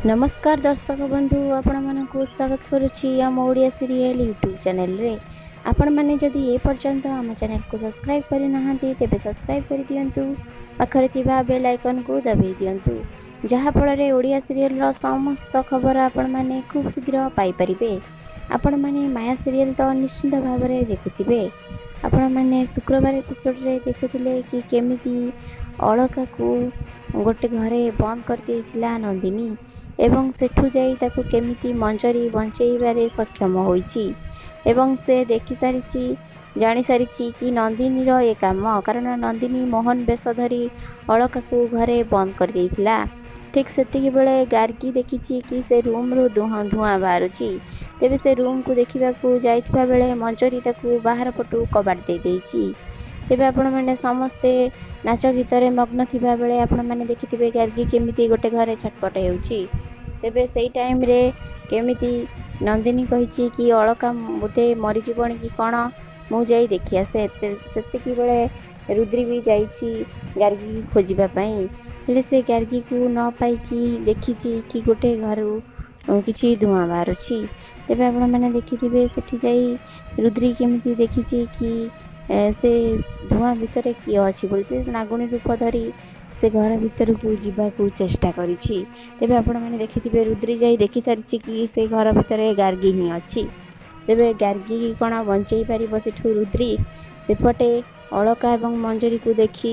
ନମସ୍କାର ଦର୍ଶକ ବନ୍ଧୁ, ଆପଣମାନଙ୍କୁ ସ୍ୱାଗତ କରୁଛି ଆମ ଓଡ଼ିଆ ସିରିଏଲ୍ ୟୁଟ୍ୟୁବ୍ ଚ୍ୟାନେଲରେ। ଆପଣମାନେ ଯଦି ଏ ପର୍ଯ୍ୟନ୍ତ ଆମ ଚ୍ୟାନେଲକୁ ସବସ୍କ୍ରାଇବ୍ କରିନାହାନ୍ତି, ତେବେ ସବସ୍କ୍ରାଇବ୍ କରିଦିଅନ୍ତୁ, ପାଖରେ ଥିବା ବେଲ୍ ଆଇକନ୍କୁ ଦବାଇ ଦିଅନ୍ତୁ, ଯାହାଫଳରେ ଓଡ଼ିଆ ସିରିଏଲ୍ର ସମସ୍ତ ଖବର ଆପଣମାନେ ଖୁବ୍ ଶୀଘ୍ର ପାଇପାରିବେ। ଆପଣମାନେ ମାୟା ସିରିଏଲ୍ ତ ନିଶ୍ଚିନ୍ତ ଭାବରେ ଦେଖୁଥିବେ। ଆପଣମାନେ ଶୁକ୍ରବାର ଏପିସୋଡ଼ରେ ଦେଖୁଥିଲେ କି କେମିତି ଅଳକାକୁ ଗୋଟେ ଘରେ ବନ୍ଦ କରିଦେଇଥିଲା ନନ୍ଦିନୀ ଏବଂ ସେଠୁ ଯାଇ ତାକୁ କେମିତି ମଞ୍ଜରୀ ବଞ୍ଚେଇବାରେ ସକ୍ଷମ ହୋଇଛି ଏବଂ ସେ ଦେଖିସାରିଛି, ଜାଣିସାରିଛି କି ନନ୍ଦିନୀର ଏ କାମ, କାରଣ ନନ୍ଦିନୀ ମୋହନ ବେଶ ଧରି ଅଳକାକୁ ଘରେ ବନ୍ଦ କରିଦେଇଥିଲା। ଠିକ୍ ସେତିକି ବେଳେ ଗାର୍ଗୀ ଦେଖିଛି କି ସେ ରୁମ୍ରୁ ଧୂଆଁ ବାହାରୁଛି। ତେବେ ସେ ରୁମ୍କୁ ଦେଖିବାକୁ ଯାଇଥିବା ବେଳେ ମଞ୍ଜରୀ ତାକୁ ବାହାର ପଟୁ କବାଟ ଦେଇଦେଇଛି। ତେବେ ଆପଣମାନେ ସମସ୍ତେ ନାଚ ଗୀତରେ ମଗ୍ନ ଥିବା ବେଳେ ଆପଣମାନେ ଦେଖିଥିବେ ଗାର୍ଗୀ କେମିତି ଗୋଟେ ଘରେ ଛଟପଟ ହେଉଛି। ତେବେ ସେଇ ଟାଇମ୍ରେ କେମିତି ନନ୍ଦିନୀ କହିଛି କି ଅଳକା ବୋଧେ ମରିଯିବଣି କି କ'ଣ, ମୁଁ ଯାଇ ଦେଖି ଆସେ। ସେତିକି ବେଳେ ରୁଦ୍ରି ବି ଯାଇଛି ଗାର୍ଗୀକି ଖୋଜିବା ପାଇଁ। ହେଲେ ସେ ଗାର୍ଗୀକୁ ନ ପାଇକି ଦେଖିଛି କି ଗୋଟେ ଘରୁ କିଛି ଧୂଆଁ ବାହାରୁଛି। ତେବେ ଆପଣମାନେ ଦେଖିଥିବେ ସେଠି ଯାଇ ରୁଦ୍ରି କେମିତି ଦେଖିଛି କି ସେ ଧୂଆଁ ଭିତରେ କିଏ ଅଛି ବୋଲି। ସେ ନାଗୁଣୀ ରୂପ ଧରି ସେ ଘର ଭିତରକୁ ଯିବାକୁ ଚେଷ୍ଟା କରିଛି। ତେବେ ଆପଣମାନେ ଦେଖିଥିବେ ରୁଦ୍ରି ଯାଇ ଦେଖିସାରିଛି କି ସେ ଘର ଭିତରେ ଗାର୍ଗୀ ହିଁ ଅଛି। ତେବେ ଗାର୍ଗୀ କ'ଣ ବଞ୍ଚେଇ ପାରିବ ସେଠୁ ରୁଦ୍ରି? ସେପଟେ ଅଳକା ଏବଂ ମଞ୍ଜରୀକୁ ଦେଖି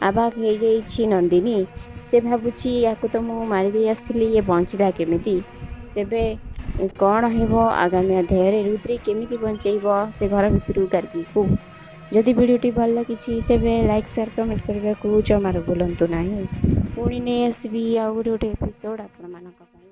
ଆବାକ୍ ହେଇଯାଇଛି ନନ୍ଦିନୀ। ସେ ଭାବୁଛି ୟାକୁ ତ ମୁଁ ମାରିଦେଇ ଆସିଥିଲି, ଇଏ ବଞ୍ଚିଲା କେମିତି? ତେବେ କ'ଣ ହେବ ଆଗାମୀ ଅଧ୍ୟାୟରେ? ରୁଦ୍ରି କେମିତି ବଞ୍ଚେଇବ ସେ ଘର ଭିତରୁ ଗାର୍ଗୀକୁ? ଯଦି ଭିଡ଼ିଓଟି ଭଲ ଲାଗିଛି, ତେବେ ଲାଇକ୍, ସେୟାର, କମେଣ୍ଟ କରିବାକୁ ଜମାରୁ ଭୁଲନ୍ତୁ ନାହିଁ। ପୁଣି ନେଇ ଆସିବି ଆଉ ଗୋଟେ ଗୋଟେ ଏପିସୋଡ଼ ଆପଣମାନଙ୍କ ପାଇଁ।